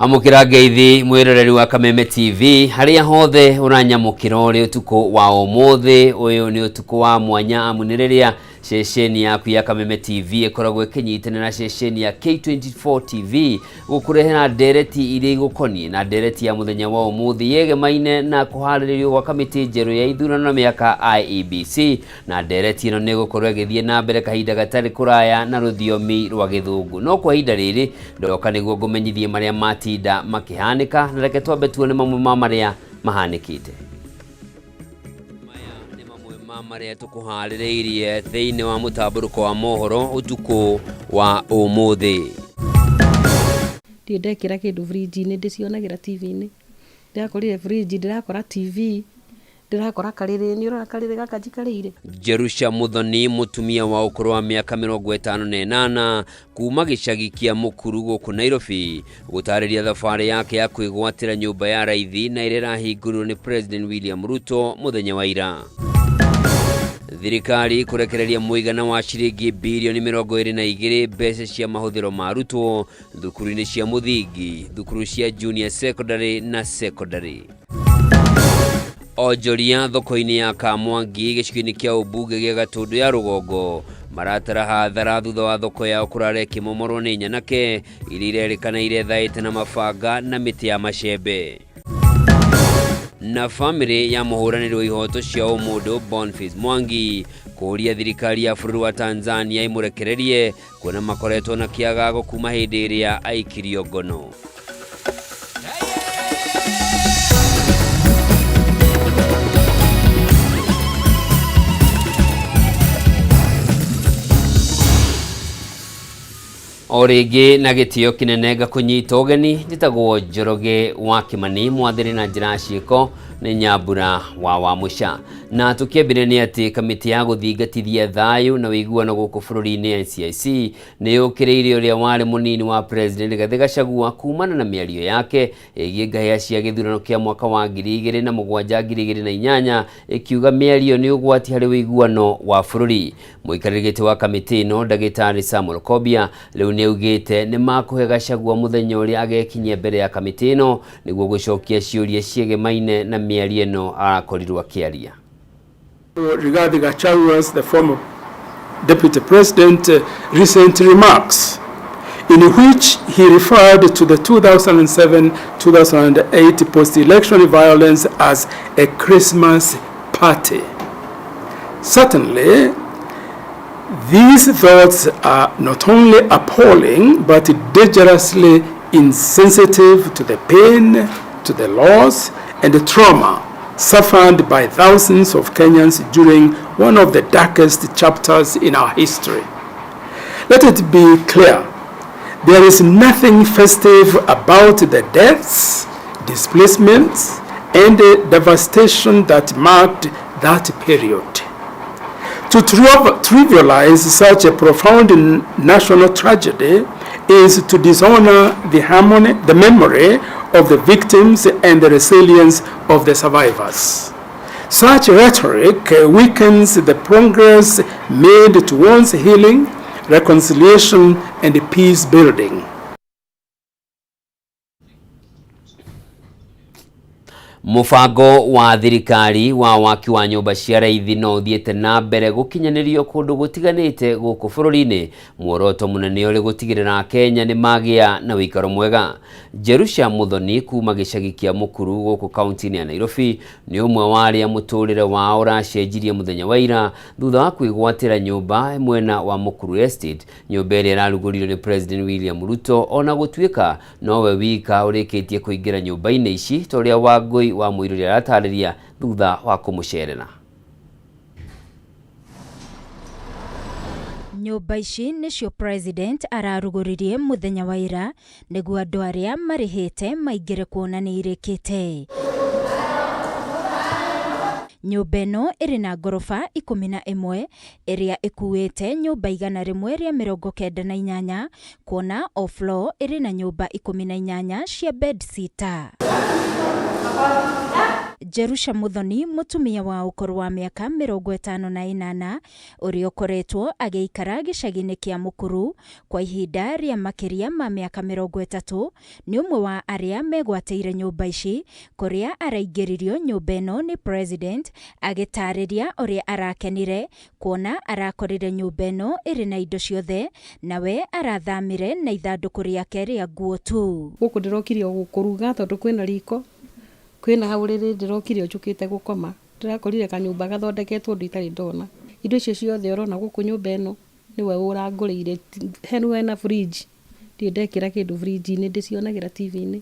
Amũkĩra ngeithi mwĩroreri wa Kameme TV harĩa hothe ũranyamũkĩra ũrĩ ũtukũ wa ũmũthĩ. Ũyũ nĩ ũtukũ wa mwanya amu nĩ rĩrĩa ceceni yaku ya Kameme TV ĩkoragwo ĩkĩnyitanĩra na ceceni ya K24 TV gũkũrehera ndereti iria igũkoniĩ, na ndereti ya mũthenya wa ũmũthĩ yegemaine na kũharĩrĩrio gwa kamĩtĩ njerũ ya ithurano na mĩaka IEBC, na ndereti ĩno nĩ ĩgũkorwo ĩgĩthiĩ na mbere kahinda gatarĩ kũraya na rũthiomi rwa Gĩthũngũ. No kwa ihinda rĩrĩ ndoka nĩguo ngũmenyithie marĩa matinda makĩhanĩka, na reke twambe tuone mamwe ma marĩa mahanĩkĩte. Maya nĩ mamwe ma marĩa tũkũharĩrĩirie thĩinĩ wa mũtambũrũko wa mohoro ũtukũ wa ũmũthĩ. Ndirĩ ndekĩra kĩndũ fridge-inĩ, ndĩcionagĩra TV-inĩ. Ndĩrakorire fridge, ndĩrakora TV, ndĩrakora karĩrĩ, nĩ ũrona karĩrĩ gaka njikarĩire? Jerusha Muthoni, mũtumia wa ũkũrũ wa mĩaka 58 kuma gĩcagi kĩa Mũkuru gũkũ Nairobi, gũtarĩria thabarĩ yake ya kwĩgwatĩra nyũmba ya raithi na ĩrĩa ĩrahingũrirwo nĩ President William Ruto mũthenya wa ira. Thirikari kũrekereria mũigana wa ciringi birioni 22 mbeca cia mahũthĩro ma arutwo thukuru-inĩ cia mũthingi, thukuru cia junior secondary na secondary. Onjoria thoko-inĩ ya Kamwangi gĩcigo-inĩ kĩa ũmbunge gĩa Gatũndũ ya rũgongo maratara hathara thutha wa thoko yao kũrara ĩkĩmomorwo nĩ nyanake iria irerĩkana irethaĩte na mabanga na mĩtĩ ya macembe. Na bamĩrĩ ya mũhũranĩri wa ihoto cia ũmũndũ Boniface Mwangi kũũria thirikari ya bũrũri wa Tanzania ĩmũrekererie kuona makoretwo na kĩagago kuma hĩndĩ ĩrĩa aikirio ngono. O rĩngĩ na gĩtĩo kĩnene ngakũnyita ũgeni, njĩtagwo Njoroge wa Kĩmani, mwathĩrĩ na njĩra ya ciĩko nĩ Nyambura wa Wamũca. Na tũkĩambĩrĩria nĩ atĩ kamĩtĩ ya gũthingatithia thayũ na ũiguano gũkũ bũrũri-inĩ NCIC nĩ yũkĩrĩire ũrĩa warĩ mũnini wa President Rigathĩ Gachagua kumana na mĩario yake ĩgiĩ ngahĩha cia gĩthurano kĩa mwaka wa 2007 2008, ĩkiuga mĩario nĩ ũgwati harĩ ũiguano wa bũrũri. Mũikarĩri gĩtĩ wa kamĩtĩ ĩno ndagĩtarĩ Samuel Kobia rĩu nĩ augĩte nĩ makũhe Gachagua mũthenya ũrĩa agekinyia mbere ya kamĩtĩ ĩno nĩguo gũcokia ciũria ciegemaine na mĩario ĩno arakorirwo akĩaria. Rigathi Gachagua's, the former deputy president, recent remarks in which he referred to the 2007-2008 post-election violence as a Christmas party. Certainly, these thoughts are not only appalling, but dangerously insensitive to the pain, to the loss, and the trauma suffered by thousands of Kenyans during one of the darkest chapters in our history. Let it be clear, there is nothing festive about the deaths, displacements, and the devastation that marked that period. To trivialize such a profound national tragedy is to dishonor the harmony, the memory of the victims and the resilience of the survivors. Such rhetoric weakens the progress made towards healing, reconciliation, and peace building. Mũbango wa thirikari wa waki wa nyũmba cia raithi no ũthiĩte na mbere gũkinyanĩrio kũndũ gũtiganĩte gũkũ bũrũri-inĩ, muoroto mũnene ũrĩ gũtigĩrĩra Kenya nĩ magĩa na ũikaro mwega. Jerusha Muthoni kuma gĩcagi kĩa Mũkuru gũkũ kaunti-inĩ ya Nairobi nĩ ũmwe wa arĩa mũtũrĩre wao ũracenjirie mũthenya wa ira thutha wa kwĩgwatĩra nyũmba mwena wa Mũkuru Estate, nyũmba ĩrĩa ĩrarugũririo nĩ President William Ruto ona gũtuĩka nowe wika ũrĩkĩtie kũingĩra nyũmba-inĩ ici ta ũrĩa Wangũi wa Mũirũrĩ aratarĩria thutha wa kũmũcerera. Nyũmba ici nĩcio President ararugũririe mũthenya wa ira nĩguo andũ arĩa marĩhĩte maingĩre kuona nĩ irĩkĩte. Nyũmba ĩno ĩrĩ na ngoroba 11 ĩrĩa ĩkuĩte nyũmba 198, kuona o floor ĩrĩ na nyũmba 18 cia bed sitter. Jerusha Muthoni, mũtumia wa ũkũrũ wa mĩaka 58 ũrĩa ũkoretwo agĩikara gĩcagi-inĩ kĩa Mukuru kwa ihinda rĩa makĩria ma mĩaka 30, nĩ ũmwe wa arĩa megwatĩire nyũmba ici, kũrĩa araingĩririo nyũmba ĩno nĩ president, agĩtarĩria ũrĩa arakenire kuona arakorire nyũmba ĩno ĩrĩ na indo ciothe, nawe arathamire na ithandũkũ rĩake rĩa nguo tu. Gũkũ ndĩrokire o kũruga tondũ kwĩna riko, kwĩna ũrĩrĩ, ndĩrokire o njũkĩte gũkoma. Ndĩrakorire kanyũmba gathondeketwo ũndũ itarĩ ndona. Indo icio ciothe ũrona gũkũ nyũmba ĩno nĩwe ũrangũrĩire. Hena fridge, ndirĩ ndekĩra kĩndũ fridge-inĩ, ndĩcionagĩra TV-inĩ.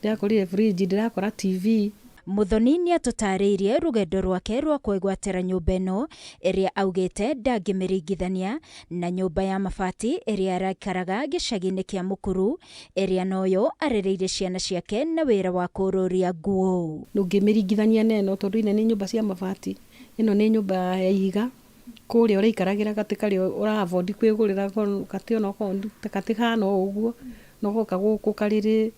Ndĩrakorire fridge, ndĩrakora TV. Muthoni nĩ atũtarĩirie rũgendo rwake rwa kwĩgwatĩra nyũmba ĩno ĩrĩa augĩte ndangĩmĩringithania na nyũmba ya mabati ĩrĩa araikaraga gĩcagi-inĩ kĩa Mukuru, ĩrĩa noyo arereire ciana ciake na wĩra wa kũrũria nguo. Ndũngĩmĩringithania na ĩno tondũ ine nĩ nyũmba cia mabati, ĩno nĩ nyũmba ya ihiga. Kũrĩa ũraikaragĩra gatĩ karĩa ũra afford kwĩgũrĩra gatĩ onokorwo gatĩ kahana o ũguo, na ũgoka gũkũ karĩrĩ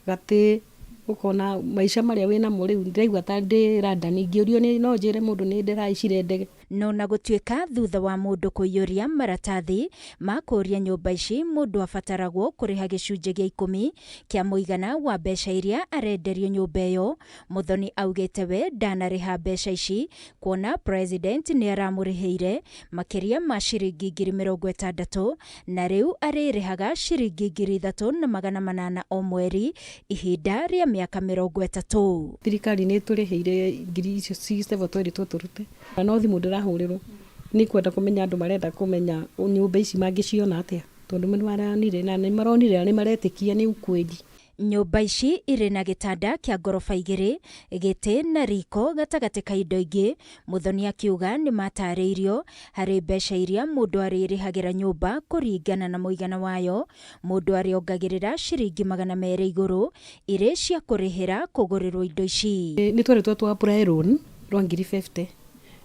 gatĩ, ũkona maica marĩa wĩnamo rĩu ndĩraigua ta ndĩ London. Ingĩũrio no njĩre mũndũ nĩ ndĩrahaicire ndege. No na gũtuĩka thutha wa mũndũ kũiyũria maratathi ma kũũria nyũmba ici, mũndũ abataragwo kũrĩha gĩcunjĩ gĩa 10 kĩa mũigana wa mbeca iria arenderio nyũmba ĩyo, Muthoni augĩte we ndanarĩha mbeca ici kuona president nĩ aramũrĩhĩire makĩria ma ciringi 60,000 na rĩu arĩrĩhaga ciringi 3,800 o mweri ihinda rĩa mĩaka 30. Thirikari nĩ ĩtũrĩhĩire ngiri icio 67 tweritwo tũrute. No thimũ ndĩrahũrĩrwo nĩ kwenda kũmenya, andũ marenda kũmenya nyũmba ici mangĩciona atĩa, tondũ nĩ maronire na nĩ maronire na nĩ maretĩkia nĩ ukweli. Nyũmba ici irĩ na gĩtanda kĩa ngoroba 2, gĩtĩ na riko gatagatĩ ka indo ingĩ. Muthoni akiuga nĩ matarĩirio harĩ mbeca iria mũndũ arĩrĩhagĩra nyũmba kũringana na mũigana wayo, mũndũ arĩongagĩrĩra ciringi 200 igũrũ irĩ cia kũrĩhĩra kũgũrĩrwo indo ici. Nĩ tweritwo tũ apply loan rwa ngiri 50,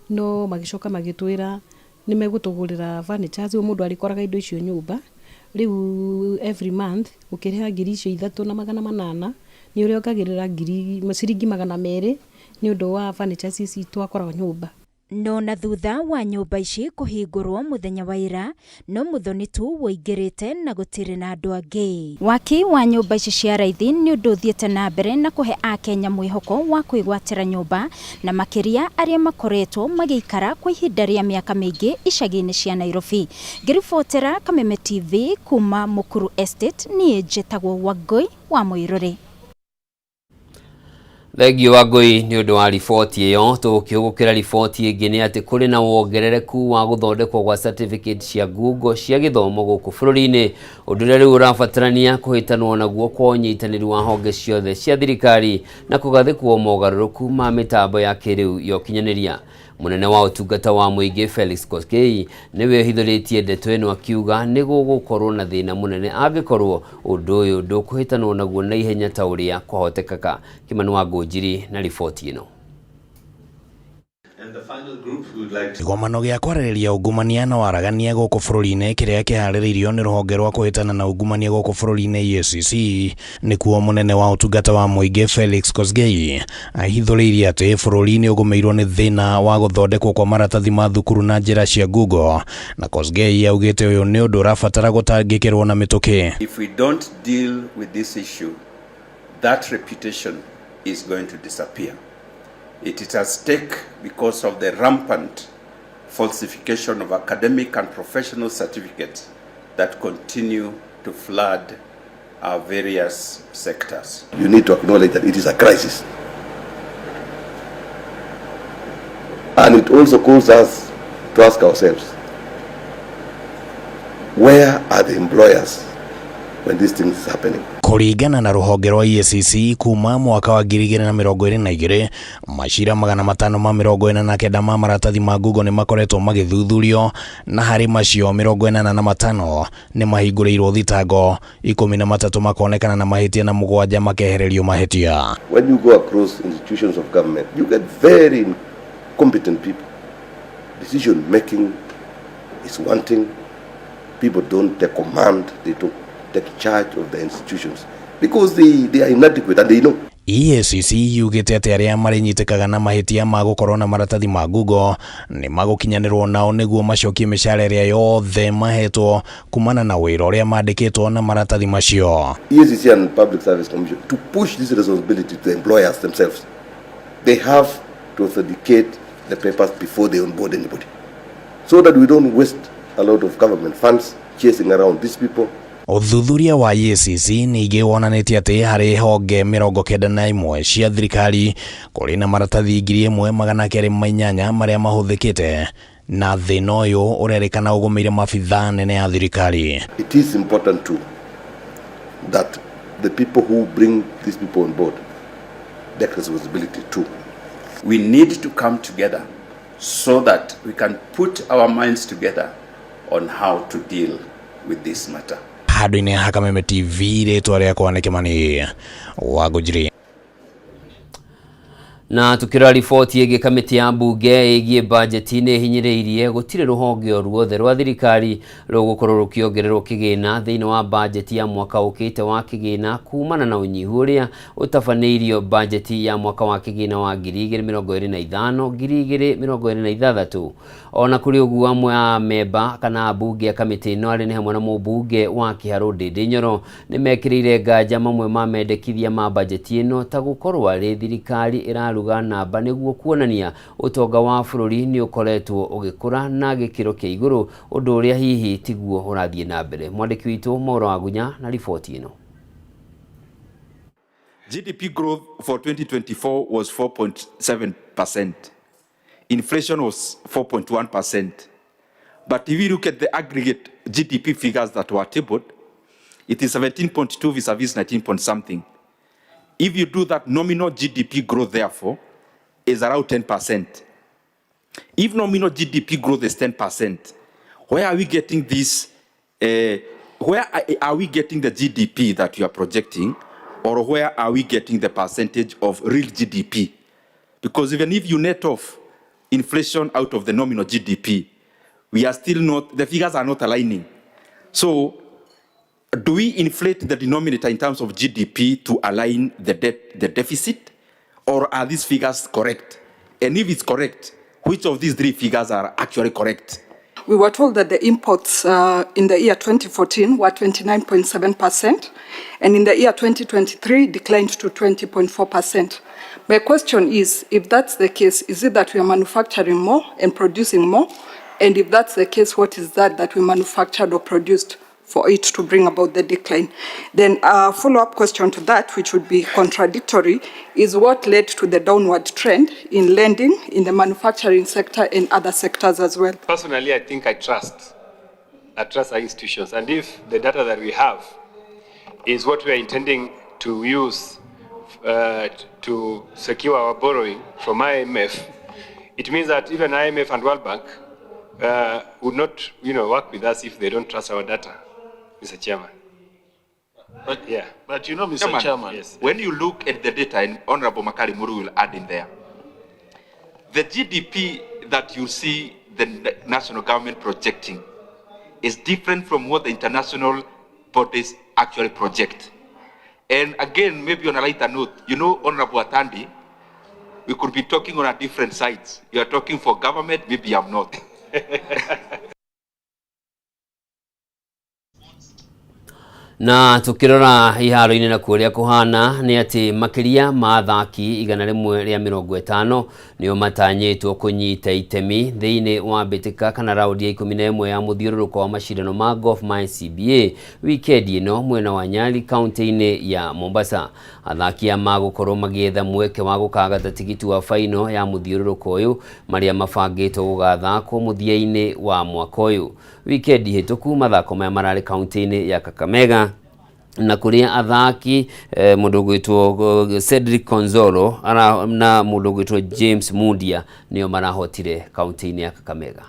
no magĩcoka magĩtwĩra nĩ megũtũgũrĩra furnitures, o mũndũ arĩkoraga indo icio nyũmba. Rĩu every month ũkĩrĩha ngiri icio 3,800 nĩ ũrĩongagĩrĩra ngiri ciringi 200 nĩ ũndũ wa furnitures ici twakoraga nyũmba. No na thutha wa nyũmba ici kũhingũrwo mũthenya wa ira, no Muthoni tu woingĩrĩte na gũtirĩ na andũ angĩ. Waki wa nyũmba ici cia raithi nĩ ũndũ ũthiĩte na mbere na kũhe akenya mwĩhoko wa kwĩgwatĩra nyũmba, na makĩria arĩa makoretwo magĩikara kwa ihinda rĩa mĩaka mĩingĩ icagi-inĩ cia Nairobi. Ngĩribotera Kameme TV kuma Mukuru Estate, niĩ njĩtagwo Wangũi wa Mũirũrĩ. Thengio Wangũi nĩ ũndũ wa riboti ĩyo. Tũkĩhũgũkĩra riboti ĩngĩ nĩ atĩ kũrĩ na wongerereku wa gũthondekwo gwa certificate cia ngungo cia gĩthomo gũkũ bũrũri-inĩ, ũndũ ũrĩa rĩu ũrabatarania kũhĩtanwo naguo kwa ũnyitanĩri wa honge ciothe cia thirikari na kũgathĩkwo mogarũrũku ma mĩtambo ya kĩrĩu ya ũkinyanĩria. Mũnene wa ũtungata wa mũingĩ Felix Koskei nĩwe ũhithũrĩtie ndeto ĩno, akiuga nĩ gũgũkorwo na thĩna mũnene angĩkorwo ũndũ ũyũ ndũkũhĩtanwo naguo na ihenya ta ũrĩa kwahotekaga. Kimani wa Ngũnjiri na riboti ĩno. Kĩgomano gĩa kwarĩrĩria ungumania na waragania gũkũ bũrũri-inĩ kĩrĩa kĩharĩrĩirio nĩ rũhonge rwa kũhĩtana na ungumania gũkũ bũrũri-inĩ EACC, nĩkuo mũnene wa ũtungata wa mũingĩ Felix Kosgei ahithũrĩirie atĩ bũrũri nĩ ũgũmĩirwo nĩ thĩna wa gũthondekwo kwa maratathi ma thukuru na njĩra cia Google, na Kosgei augĩte ũyũ nĩ ũndũ ũrabatara gũtangĩkĩrwo na mĩtũkĩ. If we don't deal with this issue, that reputation is going to disappear. It is at stake because of the rampant falsification of academic and professional certificates that continue to flood our various sectors. You need to acknowledge that it is a crisis. And it also calls us to ask ourselves, where are the employers when this thing is happening? Kũringana na rũhonge rwa EACC, kuma mwaka wa 2022, macira 549 ma maratathi ma Google nĩ makoretwo magĩthuthurio, na harĩ macio 85 nĩ mahingũrĩirwo thitango, 13 makonekana na mahĩtia na 7 makehererio mahĩtia. When you go across institutions of government, you get very incompetent people. Decision making is wanting. People don't take command, they don't take charge of the institutions because they are inadequate and they know. EACC yugĩte atĩ arĩa marĩnyitĩkaga na mahĩtia ma gũkorwo na maratathi ma ngungo nĩ magũkinyanĩrwo nao nĩguo macokie mĩcara ĩrĩa yothe mahetwo kumana na wĩra ũrĩa mandĩkĩtwo na maratathi macio. EACC and Public Service Commission to push this responsibility to the employers themselves. They have to authenticate the papers before they onboard anybody, so that we don't waste a lot of government funds chasing around these people. Ũthuthuria wa EACC ningĩ wonanĩtie atĩ harĩ honge 91 cia thirikari kũrĩ na maratathi 1208 marĩa mahũthĩkĩte na thĩna ũyũ ũrerĩkana ũgũmĩire maabithaa nene a thirikari. It is important too that the people who bring these people on board take responsibility too. We need to come together so that we can put our minds together on how to deal with this matter. Handũ-inĩ ha Kameme TV, rĩtwa rĩakwa nĩ Kĩmani wa Ngũnjiri. Na tukirora riboti ĩngĩ, kamĩtĩ ya mbunge ĩgiĩ bajeti nĩ ĩhinyĩrĩirie gũtirĩ rũhonge o ruothe rwa thirikari rũgũkorwo rũkĩongererwo kĩgĩna thĩinĩ wa bajeti ya mwaka ũkĩte wa kĩgĩna kumana na ũnyihu ũrĩa ũtabanĩirio bajeti ya mwaka wa kĩgĩna wa 2025 2026. Ona kũrĩ ũguo, amwe a memba kana ambunge a kamĩtĩ ĩno arĩa nĩ hamwe na mũmbunge wa Kĩharũ Ndĩndĩ Nyoro nĩ mekĩrĩire nganja mamwe ma mendekithia ma bajeti ĩno, ta gũkorwo arĩ thirikari ĩraruga namba nĩguo kuonania ũtonga wa bũrũri nĩ ũkoretwo ũgĩkũra na gĩkĩro kĩa igũrũ, ũndũ ũrĩa hihi tiguo ũrathiĩ na mbere. Mwandĩki witũ Maura Wagunya na riboti ĩno. GDP growth for 2024 was 4.7%. Inflation was 4.1%. But if you look at the aggregate GDP figures that were tabled, it is 17.2 vis-a-vis 19 point something. If you do that, nominal GDP growth, therefore, is around 10%. If nominal GDP growth is 10%, where are we getting this? Where are we getting the GDP that you are projecting, or where are we getting the percentage of real GDP? Because even if you net off inflation out of the nominal GDP, we are still not, the figures are not aligning. So do we inflate the denominator in terms of GDP to align the debt, the deficit, or are these figures correct? And if it's correct, which of these three figures are actually correct? We were told that the imports in the year 2014 were 29.7%, and in the year 2023 declined to 20.4%. My question is, if that's the case, is it that we are manufacturing more and producing more? And if that's the case, what is that that we manufactured or produced for it to bring about the decline? Then a follow-up question to that, which would be contradictory, is what led to the downward trend in lending in the manufacturing sector and other sectors as well? Personally, I think I trust our institutions. And if the data that we have is what we are intending to use to secure our borrowing from IMF, it means that even IMF and World Bank would not, work with us if they don't trust our data, Mr. Chairman. But, yeah. But you know, Mr. Chairman, Chairman, yes. When you look at the data, and Honorable Makari Muru will add in there, the GDP that you see the national government projecting is different from what the international bodies actually project. And again, maybe on a lighter note, you know, Honorable Atandi, we could be talking on a different sides. You are talking for government, maybe I'm not. Na tukirora iharo-inĩ na kũrĩa kũhana nĩ atĩ makĩria ma athaki 150 nĩo matanyĩtwo kũnyita itemi thĩinĩ wa mbĩtĩka kana raundi ya 11 ya mũthiũrũrũko wa macindano ma Golf My CBA wikendi ĩno mwena wa Nyali kaunti-inĩ ya Mombasa. Athaki aya magũkorwo magĩetha mweke wa gũkagata tigiti wa faino ya mũthiũrũrũko ũyũ marĩa mabangĩtwo gũgathakwo mũthia-inĩ wa mwaka ũyũ. Wikendi hĩtũku mathako maya mararĩ kaunti-inĩ ya Kakamega na kuria athaki mundu gwitwo Cedric Konzolo na mundu gwitwo James Mundia nio marahotire kaunti-inĩ ya Kakamega.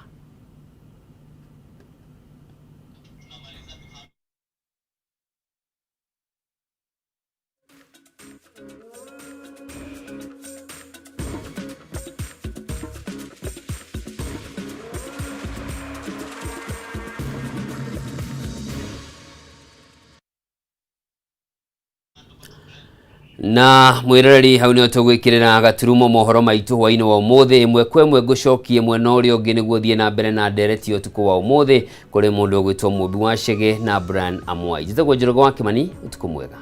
Na mwiroreri, hau nĩho tũgwĩkĩrĩra gaturumo mohoro maitũ hwainĩ wa ũmũthĩ. Ĩmwe kwa ĩmwe ngũcokie mwena ũrĩa ũngĩ nĩguo thiĩ na mbere na ndereti ũtukũ wa ũmũthĩ kũrĩ mũndũ ũgwĩtwo Mũmbi wa Chege na Brian Amwai. Njĩtagwo Njoroge wa Kĩmani, ũtukũ mwega.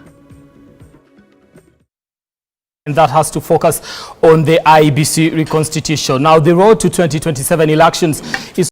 And that has to focus on the IEBC reconstitution. Now, the road to 2027 elections is